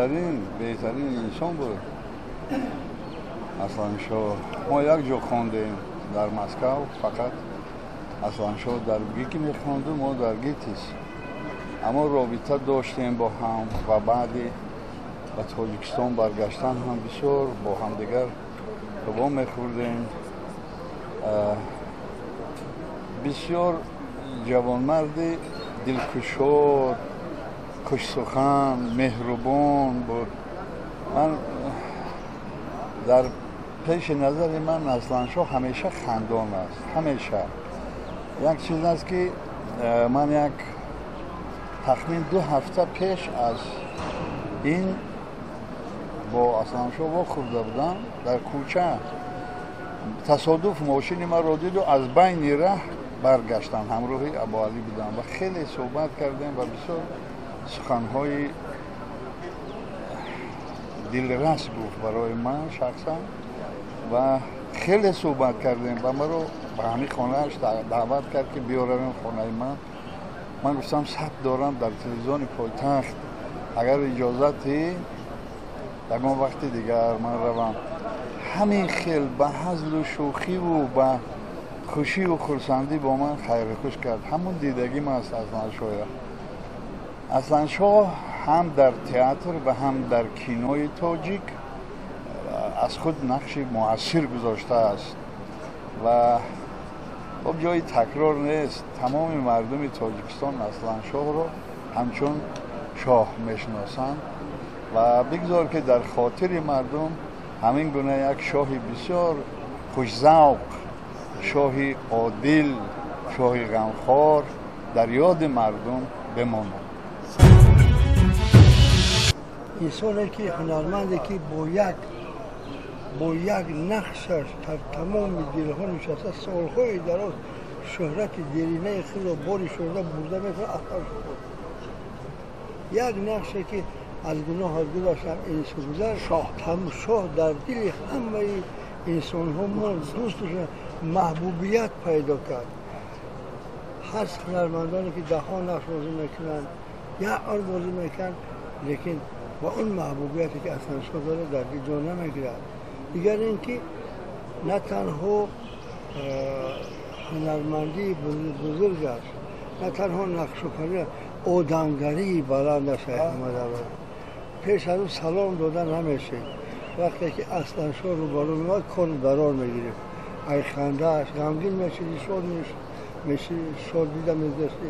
Беҳтарин инсон буд Асланшоҳ. Мо як ҷо хондем дар Москва, фақат Асланшоҳ дар ВГИК мехонду, мо дар ГИТИС. Аммо робита доштем бо ҳам ва баъди ба Тоҷикистон баргаштан ҳам бисёр бо ҳамдигар во мехӯрдем. Бисёр ҷавонмарди дилкушод, хушсухан, меҳрубон буд. Ман дар пеши назари ман Асланшоҳ ҳамеша хандон аст, ҳамеша. Як чиз аст, ки ман як тахмин 2 ҳафта пеш аз ин бо Асланшоҳ вохӯрда будам дар кӯча. Тасодуф мошини маро диду аз байни раҳ баргаштам, ҳамроҳи Абуалӣ будам ва хеле суҳбат кардем ва бисёр суханҳои дилрас гуфт барои ман шахсан ва хеле суҳбат кардем ва маро ба ҳамин хонааш даъват кард, ки биёравем хонаи ман. Ман гуфтам, сабт дорам дар телевизиони пойтахт, агар иҷозатӣ ягон вақти дигар ман равам. Ҳамин хел ба ҳазлу шӯхиву ба хушиву хурсандӣ бо ман хайрухуш кард. Ҳамун дидагим аст Асланшоҳ. Асланшоҳ ҳам дар театр ва ҳам дар кинои тоҷик аз худ нақши муассир гузоштааст ва хоб ҷои такрор нест. Тамоми мардуми Тоҷикистон Асланшоҳро ҳамчун шоҳ мешиносанд ва бигзор, ки дар хотири мардум ҳамин гуна як шоҳи бисёр хушзавқ, шоҳи одил, шоҳи ғамхор дар ёди мардум бимонад. Инсоне ки, ҳунарманде ки бо як нақшаш дар тамоми дилҳо нишаста, солҳои дароз шӯҳрати деринаи худро бори шӯҳрат бурда метавонад, Асланшоҳ буд. Як нақше ки аз гуноҳ аз гузаштам инсу гузар, шоҳ дар дили ҳамаи инсонҳо монд, дӯст дошт, маҳбубият пайдо кард. Ҳаст ҳунармандоне ки даҳҳо нақш бозӣ мекунанд, як ор бозӣ мекунанд, лекин ба он маҳбубияте ки Асланшоҳ дорад, дар дил ҷо намегирад. Дигар ин ки на танҳо ҳунармандии бузург аст, на танҳо нақшофаринӣ, одамгарии баланд аст. Аҳмадабад пеш аз ӯ салом дода намешед. Вақте ки Асланшоҳ рӯбарӯ меомад, кори барор мегирифт. Ай хандааш ғамгин мешиди, шод мешиди, шод дида мегузаштӣ,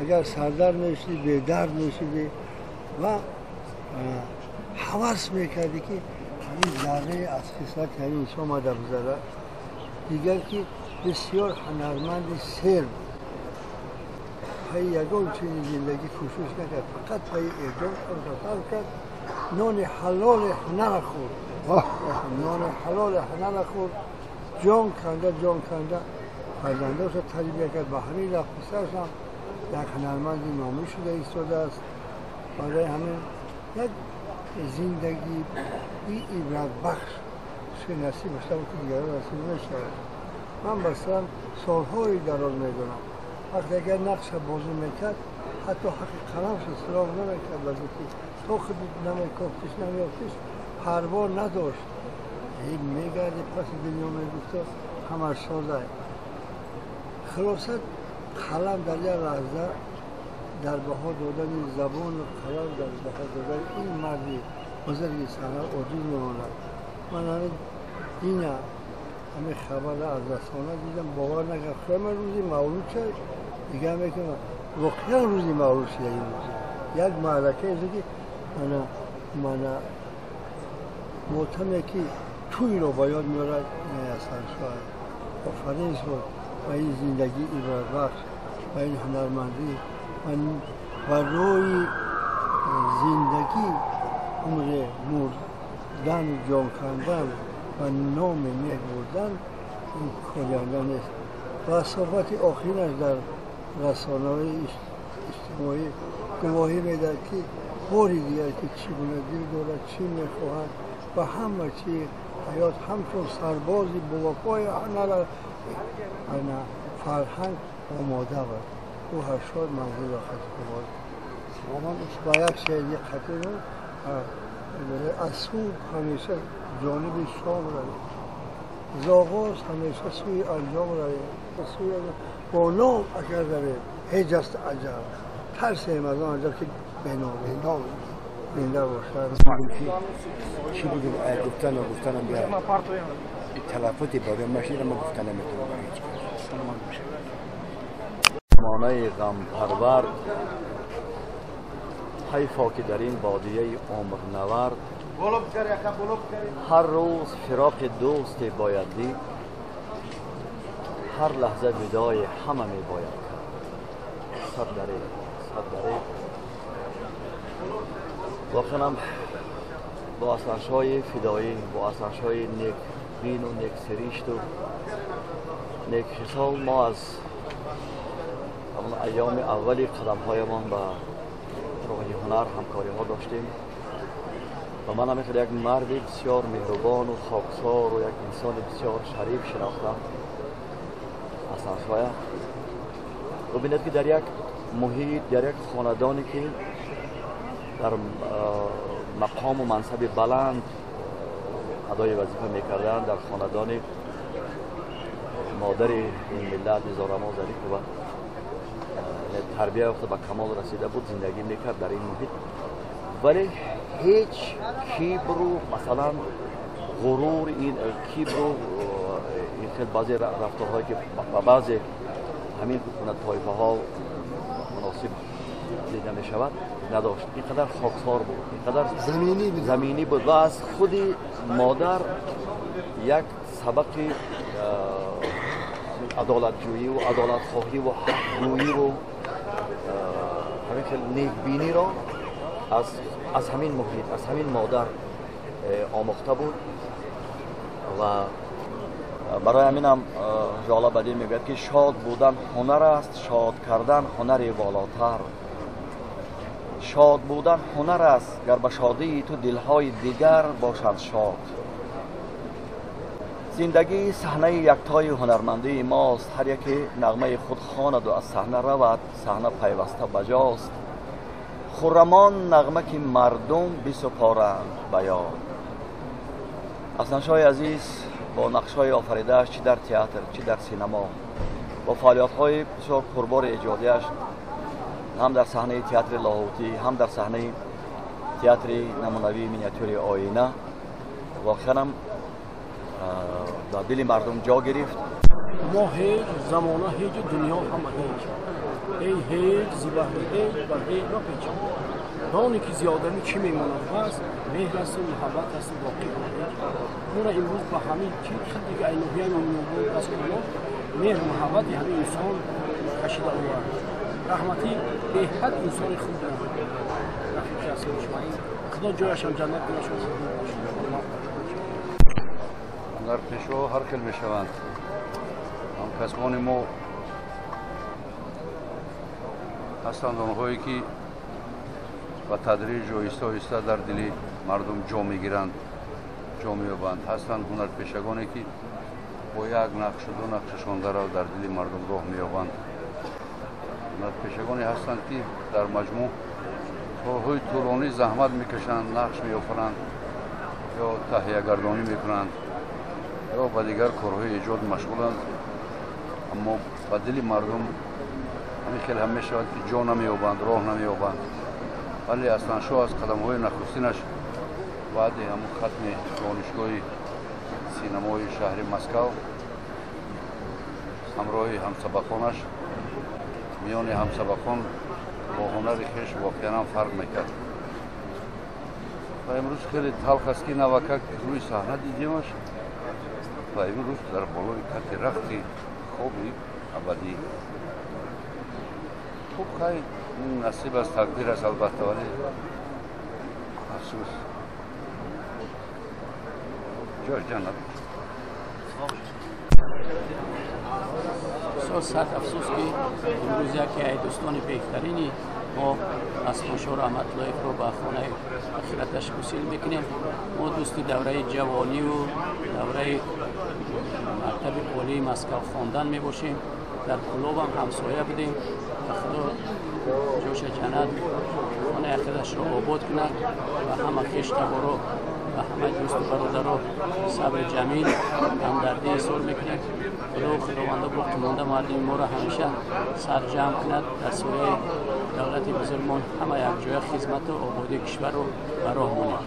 агар сардард мешиди, бедард мешиди ва ҳавас мекардӣ, ки ҳамин заррае аз хислати ҳамин инсон омада гузарад. Дигар ки бисёр ҳунарманди сер буд. Пайи ягон чизи зиндагӣ кӯшиш накард, фақат пайи эҷод сар кард. Нони ҳалоли ҳунара хӯрд, нони ҳалоли ҳунара хӯрд, ҷон канда, ҷон канда фарзандошро тарбия кард. Ба ҳамин рафт писарашам як ҳунарманди номӣ шуда истодааст. Барои ҳамин як зиндагии ибратбахш насиб шуда буд, ки дигарон насиб намешавад. Ман масалан солҳои дароз медонам, вақте агар нақша бозӣ мекард, ҳатто ҳаққи қаламша суроғ намекард, вазифи то худ намекофтиш, намеёфтиш, парво надошт. Мегарди паси дунё, мегуфто ҳамаш созай. Хулоса, қалам дар як лаҳза дар баҳо додани забону қалам дар баҳо додани ин марди бузурги саҳна оҷиз мемонад. Ман ҳамин ина ҳамин хабарро аз расона дидам, бовар накардам. Ман рӯзи мавлуд шуд, дигар мекунам, воқеан рӯзи мавлуд шуда. Ин рӯз як маъракае ки мана мотаме ки тӯйро ба ёд меорад. Асланшоҳ офарин шуд ба ин зиндагии ибратбахш, ба ин ҳунармандӣ барои зиндагӣ, умре мурдан, ҷон кандан ва номи нек бурдан ин корианда нест. Ва суҳбати охиринаш дар расонаҳои иҷтимоӣ гувоҳӣ медиҳад, ки бори дигар ки чӣ гуна дил дорад, чӣ мехоҳад ва ҳама чи ҳаёт ҳамчун сарбози бовафои ҳунар ана фарҳанг омода буд. Ӯ 80 манзилро хати буд. Ба як шеъри қатӣ буд. از صبح همیشه جانب شام رویم، ز آغاز همیشه سوی انجام رویم، سوی با نام اگر رویم هیچ است عجب، ترسیم از آن عجب که به نام زنده باشد. چی بگم؟ گفتن و گفتنم بیا تلفاتی برای مشیر ما گفتن نمیتونم. زمانه غم پرور، حیفا که در این بادیه عمر نورد، هر روز فراق دوست باید دید، هر لحظه ودای همه می باید کرد. صد دریغ، صد دریغ. واقعا هم با اثرهای فدایی، با اثرهای نیک بین و نیک سریشت و نیک خصال، ما از ایام اولی قدم‌هایمان به راه هنر همکاری ها داشتیم و من هم یک مرد بسیار مهربان و خاکسار و یک انسان بسیار شریف شناختم حسن شاید. ببینید که در یک محیط، در یک خاندانی که در مقام و منصب بلند ادای وظیفه میکردن، در خاندان مادر این ملت نزارما ظریفova تربیه یافته به کمال رسیده بود، زندگی میکرد در این محیط، ولی هیچ کیبر و مثلا غرور، این کیبر و این خیلی بعضی رفتارهایی که به بعضی همین طایفه ها مناسب دیده می شود نداشت. اینقدر خاکسار بود، اینقدر زمینی بود و از خود مادر یک سبق عدالتجویی و عدالتخواهی و حقگویی و همین خیلی نیکبینی را از همین محیط، از همین مادر آموخته بود و برای همین هم ژاله بدیع میگوید که شاد بودن هنر است، شاد کردن هنر والاتر. شاد بودن هنر است، گر به شادی تو دلهای دیگر باشند شاد. زندگی صحنه یکتای هنرمندی ماست، هر یکی نغمه خود خواند و از صحنه رود، صحنه پیوسته بجاست. خرمان نغمه که مردم بسپارند به یاد. حسن عزیز با نقش‌های آفریده‌اش چه در تئاتر چه در سینما، با فعالیت‌های بسیار پربار ایجادیش هم در صحنه تئاتر لاهوتی هم در صحنه تئاتر نمونوی مینیاتوری آینه، واقعا هم در دل مردم جا گرفت. ما هیچ زمانه هیچ دنیا هم هیچ، ای هیچ زیبایی هیچ بر هیچ نپیچ. دانی که زیادمی چی میماند بس مهر است و محبت است و باقی هیچ. ما را امروز به همین چی دیگه اینوهی ممنون از خدا مهر و محبت همین انسان کشیده آورد. رحمتی بهتر انسان خوب بود. رفیق اصلی شما خدا جایش هم جنت کنه. هنرپیشه‌ها هر خیل میشوند. همکسبان ما هستند آنهایی که به تدریج و آهسته آهسته در دل مردم جا میگیرند، جا مییابند. هستند هنرپیشگانی که با یک نقش و دو نقششان در دل مردم راه مییابند. هنرپیشگانی هستند که در مجموع سالهای طولانی زحمت میکشند، نقش میآفرند یا تهیه گردانی میکنند یا به دیگر کارهای ایجاد مشغولند، اما به دل مردم همین خیلی هم میشود که جا نمییابند، راه نمییابند. ولی اصلا شاه از قدمهای نخستینش بعد همون ختم دانشگاه سینمای شهر مسکو همراه همسبقانش میان همسبقان با هنر خویش واقعا هم فرق میکرد. و امروز خیلی تلخ است که نوکک روی صحنه دیدیمش و امروز در بالای کت رختی خوبی ابدی. خوب خیلی نصیب است، تقدیر است البته، ولی افسوس. جای جنت. بسیار صد افسوس که امروز یکی از دوستان بهترینی ما اصلانشاه رحمت‌اللهیف رو به خانه آخرتش گسیل میکنیم. ما دوست دوره جوانی و دوره مکتب عالی مسکو خواندن میباشیم. در کلوب هم همسایه بودیم. خدا جوش جنت хонаи ахираташро обод кунад ва ҳама хештаборо ва ҳама дӯсту бародаро сабри ҷамил ҳамдардӣ изҳор мекунем. Худо худованда боқимонда мардуми моро ҳамеша сарҷамъ кунад, дар сояи давлати бузургмон ҳама якҷоя хизмату ободии кишварро ба роҳ монем.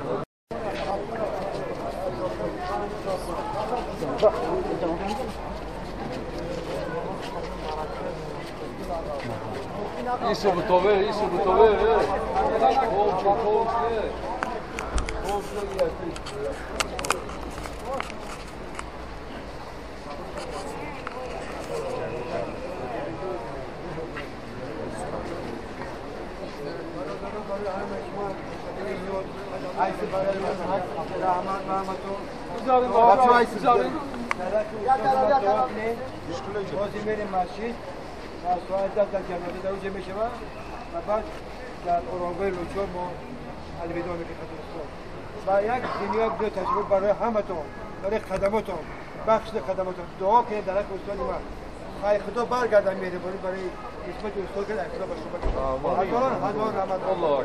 Isso butove, isso butove. ساعت 10 در جنازه در اونجا میشه و بعد در آرامگاه لوچور ما الوداع میکنیم استاد. و یک دنیا دو تجربه برای همتون، برای خدماتون، بخش خدماتون دعا کنید در حق استاد ما. خیر خدا برگردن مهربانی برای قسمت استاد که خدا با شما. هزاران هزار رحمت الله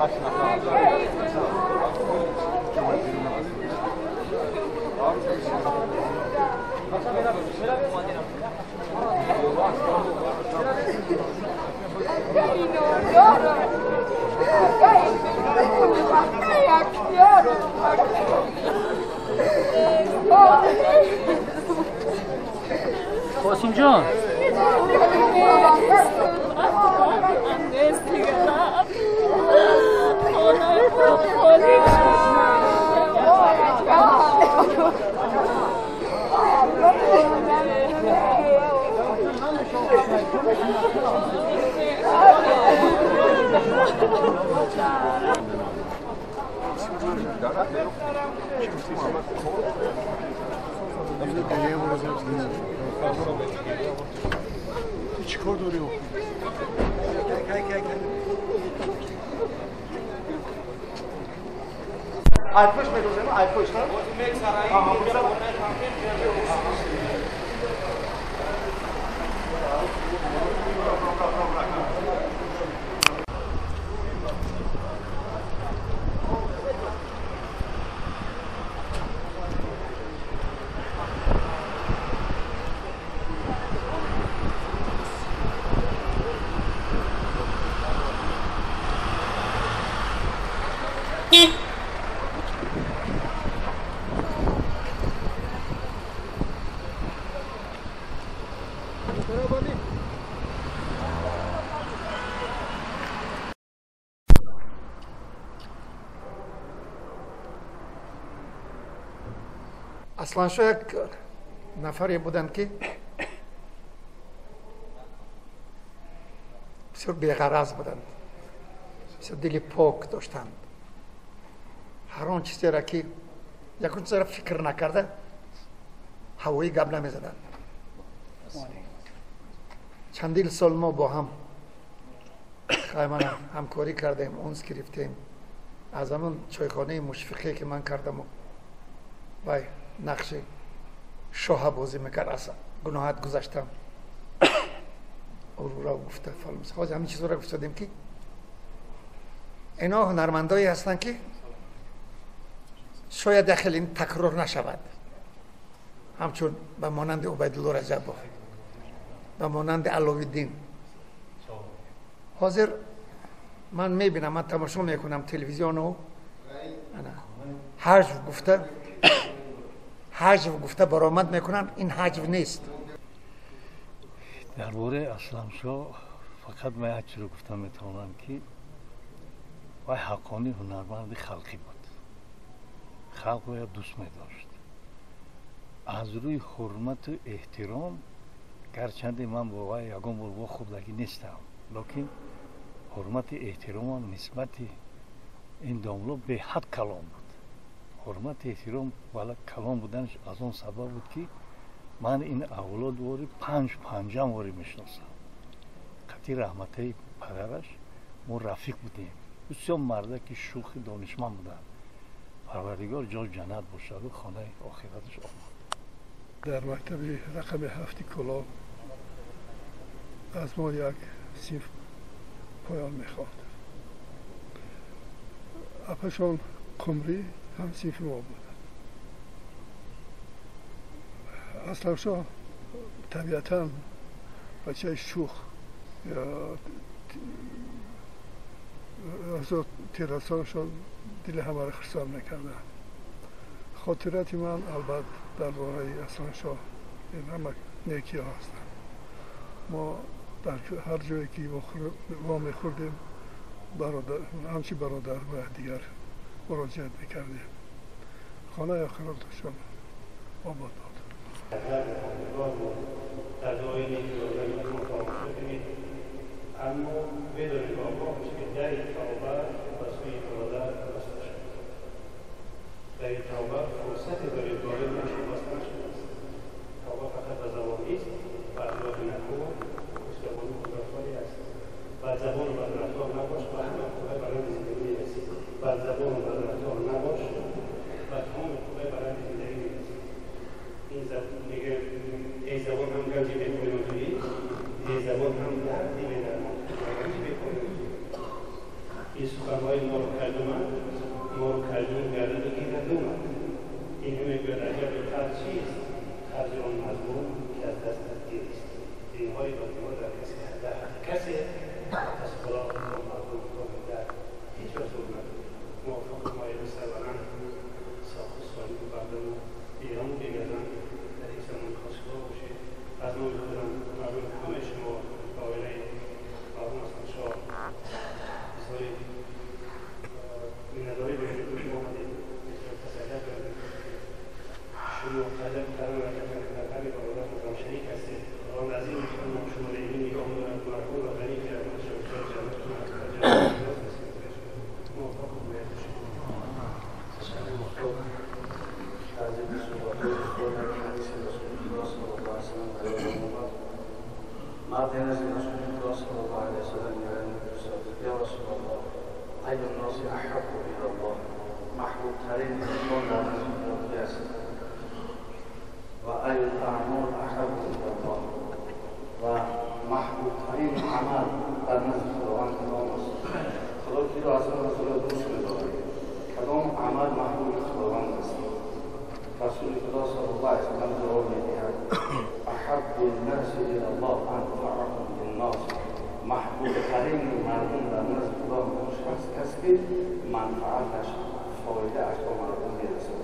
اکبر. قاسم جان تو چیکار داری؟ آیفوش می‌دوزیم، آیفوش نه؟ Асланшо як нафаре буданд, ки бисёр беғараз буданд, бисёр дили пок доштанд. Ҳар он чизеро ки ягон чизеро фикр накарда ҳавоӣ гап намезаданд. Чандил сол мо бо ҳам хаймана ҳамкорӣ кардем, унс гирифтем. Аз ҳамон чойхонаи мушфиқе ки ман кардаму вай нақши шоҳа бозӣ мекард, аз гуноҳат гузаштам. Урура гуфта фалон. Ҳозир ҳамин чизҳоро гуфтодем, ки ино ҳунармандое ҳастанд, ки шояд як хеле такрор нашавад. Ҳамчун ба монанди Убайдулло Раҷабов, ба монанди Аловиддин. Ҳозир ман мебинам, ман тамошо мекунам телевизиону, ҳаҷв гуфта ҳаҷв гуфта баромад мекунанд, ин ҳаҷв нест. Дар бораи Асланшо фақат ман як чизро гуфта метавонам, ки вай ҳаққонӣ ҳунарманди халқӣ буд. Халқ вайро дӯст медошт. Аз рӯи ҳурмату эҳтиром, гарчанде ман бо вай ягон бор вохӯрдагӣ нестам, лекин ҳурмати эҳтиромам нисбати Ин домло беҳад калон буд. Ҳурмат эҳтиром вала калон буданаш аз он сабаб буд, ки ман ин авлод вори панҷ панҷам вори мешиносам. Қатъи раҳматаи падараш мо рафиқ будем. Бисёр мардаки шӯхи донишманд буданд. Парвардигор ҷои ҷаннат бошаду хонаи охираташ омад. Дар мактаби рақами 7 Кӯлоб аз мо як синф поён мехонд. Апашон Қумрӣ ҳам синфи мо буд. Асланшоҳ табиатан бачаи шӯх, тирасоншон дили ҳамаро хурсанд мекарданд. Хотирати ман албатта дар бораи Асланшоҳ ин ҳама некиҳо ҳастанд. Мо дар ҳар ҷое ки вомехӯрдем, ҳамчи бародар ва дигар муроҷиат мекардем. Хонаи охираташон обод бод. در دعای نیکی فراموش نکنید، اما بدانید و آگاه باشید که در این توبه به سوی برادر بسته شد. در این توبه فرصتی برای وارد نشد بسته نشده است. توبه فقط به زبان نیست، به اخلاق نکو، پشتیبانی خداخواری است. بر زبان و بر رفتار نباش، به همه خوبه برای زندگی میرسی. بر زبان و بر رفتار نباش، به تمام خوبه برای زندگی میرسی. این زبان میگه ای زبان هم گنجی بی‌پایان تویی، ای زبان هم دردی بی‌درمان گنجی بی‌پایان تویی. این سخنهای ما رو کردومد، ما رو کردوم گردد و گیرد اومد. این همه میگوید عجب ترس چیست؟ ترس آن مظلوم که از دست دیریست. دینهای بدنها در کسی در حق کسی از خدا تا مردم تا ملت هیچ رسول ندارد. موافق مایل سربلند ساخت و سالم مردم و ایران بگردن. در این زمان خواستگاه باشید. از نام خودم مردم همه شما و عائله مرحوم اصلانشاه اظهار منتداری به شما آمدید. بسیار تسلیت دارم. شما قدر قرار نکردن که در غم برادرتون شریک هستید. خداوند عظیم شما را این نگاه دارد. مرحوم و غنی که رحمتش را بسیار جنت کند و جنت نصیب بشه. موفق و موید شما. مرد نزد رسول الله صلى الله عليه وسلم یا رسول الله ای الناس احب الى الله، محبوب ترین انسان در نزد خدا است، و ای الاعمال احب الى الله، و محبوب ترین عمل در نزد خداوند کدام است؟ خدا کی را از آن رسول دوست می‌دارد؟ کدام عمل محبوب خداوند است؟ رسول خدا صلی الله علیه وسلم جواب می‌دهد احب الناس الى الله انفعهم للناس، محبوب ترین مردم در نزد خدا آن شخص است که منفعتش فایده اش به مردم میرسد،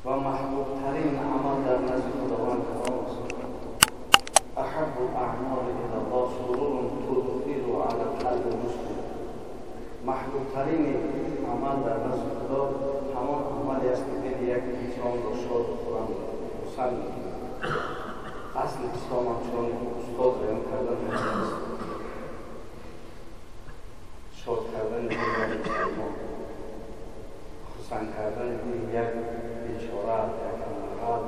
و محبوب ترین عمل در نزد خداوند کدام است؟ احب الاعمال الى الله سرور تدخل على قلب مسلم، محبوب ترین عمل در نزد خدا همان عملی است که دل یک انسان را شاد و خرم خرسند می‌کند. اصل اسلام همچنان که استاد بیان کردن است، شاد کردن دل یک مسلمان، خرسند کردن دل یک بیچاره، یک کمبغل،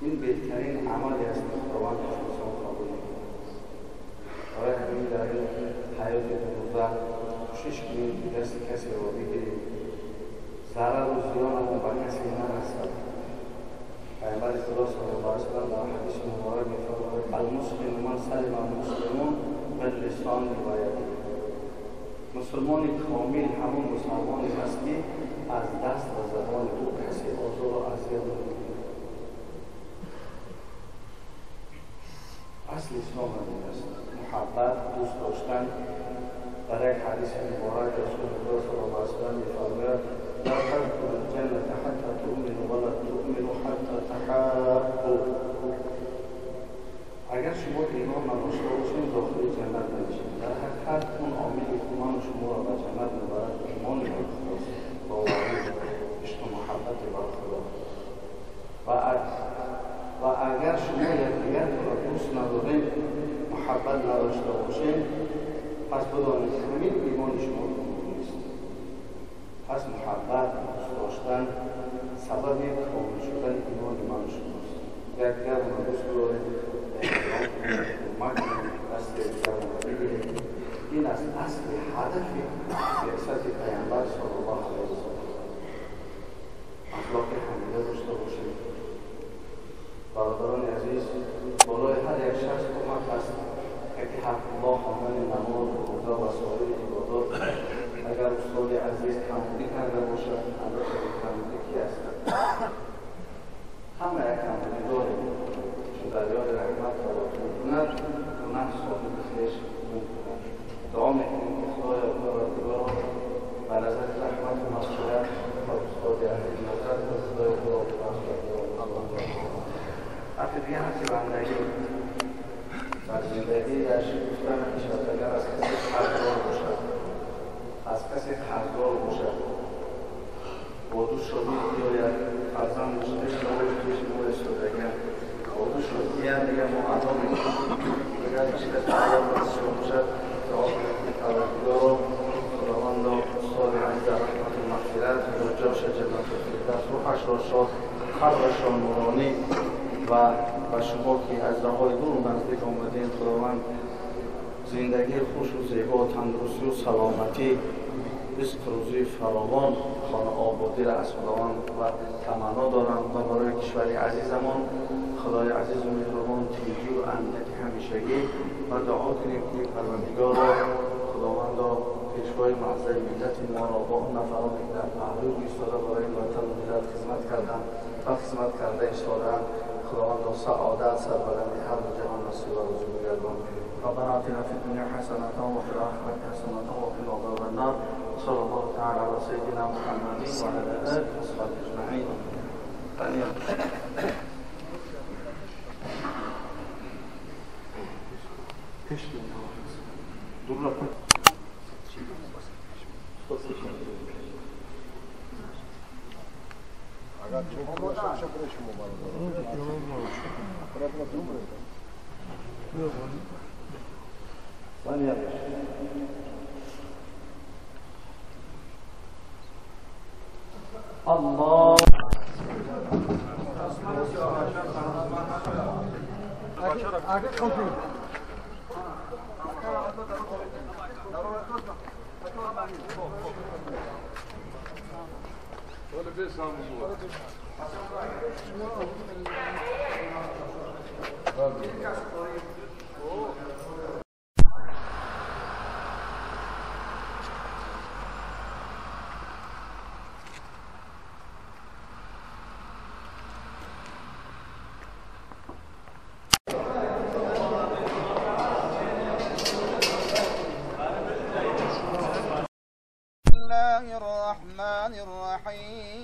این بهترین عملی است که خداوند از انسان قبول می‌کند. برای همین در این حیات دوروزه کوشش کنیم که دست کسی را بگیریم، ضرر و زیانمون به کسی نرسد. پیامبر خدا صلی الله علیه وسلم در حدیث مبارک می‌فرماید المسلم من سلم المسلمون من لسانه و یده. مسلمان کامل همون مسلمانی است که از دست و زبان او کسی آزار و اذیت نمی‌کند. اصل اسلام همین است، محبت، دوست داشتن. در یک حدیث مبارک رسول الله صلی الله علیه وسلم می‌فرماید لا تدخلوا الجنة حتى تؤمنوا ولا تؤمنوا حتى تحابوا. اگر شما ایمان نداشته باشین داخل جنت نمیشید. در حقیقت اون عاملی که من و شما را به جنت میبرد ایمان بر خداست، باوری، عشق و محبت بر خدا. و اگر شما یکدیگر را دوست ندارین، محبت نداشته باشین، محبت دوست داشتن سبب کامل شدن ایمان من و شماست. یکدیگر را دوست داریم، احترام کنیم، کمک کنیم، دست یکدیگر را بگیریم. این از اصل هدف بعثت پیامبر صلی الله علیه و سلم. اخلاق حمیده داشته باشیم. برادران عزیز، بالای هر یک شخص کمک است یکی حق الله، خواندن نماز، روزه و سایر عبادات. اگر استاد عزیز کمبودی کرده باشد، البته کمبودی کی است؟ همه یک کمبودی داریم. چون دریای رحمت تلاطم میکند، گناه صاحب خویش میکند. دعا میکنیم که خدای پروردگار به نظر رحمت و مغفرت و استاد عزیز نظر و خدای خدا ببخشد. حرف دیگه هم که بندگی در زندگیش گفته نمیشود. اگر از کسی قرضدار باشد، از کسی قرضدار باشد، با دو شاگرد بیاید، فرزندش اشتباه پیش ما ایستادگی، با دو شاگرد دیگه ما ادا میکنیم. اگر هیچ کس قرضدار باشد، دعا کنیم که پروردگار خداوند استاد عزیز رحمت و مغفرت و جاش جنت الفردوس، روحش را شاد، قبرش را نورانی و به شما که از راه‌های دور و نزدیک آمدین، خداوند زندگی خوش و زیبا، تندرستی و سلامتی، رزق روزی فراوان، خانه آبادی را از خداوند و تمنا دارم و برای کشور عزیزمان خدای عزیز و مهربان تیجی و امنیت همیشگی و دعا کنیم که پروردگار را خداوند را پیشوای معظم ملت ما را با آن نفرانی که در پهلوی ایستاده برای وطن و ملت خدمت کردند و خدمت کرده ایستاده‌اند، خداوند را سعادت، سربلندی هر دو جهان نصیب و روزی بگردان. ربنا آتنا في الدنيا حسنة وفي الآخرة حسنة وقنا عذاب النار. صلى الله تعالى على سيدنا محمد وعلى آله وصحبه أجمعين. الله الرحمن الرحيم.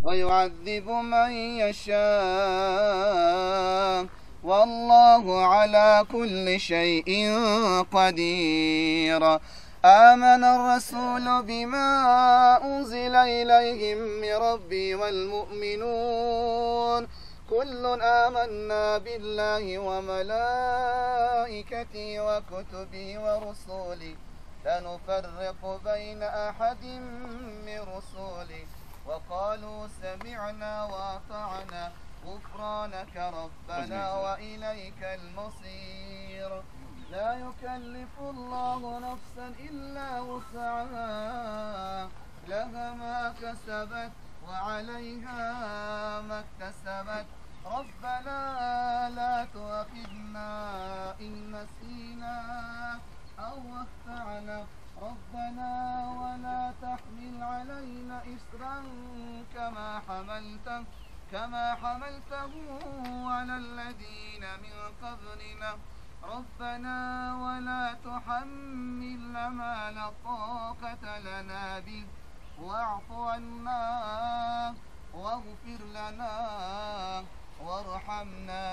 ويعذب من يشاء والله على كل شيء قدير. آمن الرسول بما أنزل إليه من ربه والمؤمنون كل آمنا بالله وملائكته وكتبه ورسله لا نفرق بين أحد من رسله وقالوا سمعنا وأطعنا غفرانك ربنا وإليك المصير. لا يكلف الله نفسا إلا وسعها لها ما كسبت وعليها ما اكتسبت. ربنا لا تؤاخذنا إن نسينا أو أخطأنا. ربنا ولا تحمل علينا إصرا كما حملته على الذين من قبلنا. ربنا ولا تحملنا ما لا طاقة لنا به واعف عنا واغفر لنا وارحمنا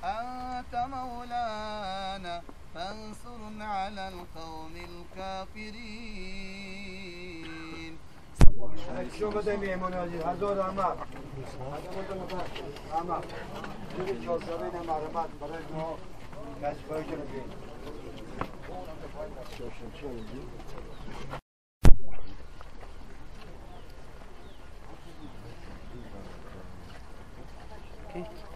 أنت مولانا فانصرنا على القوم الكافرين. Okay.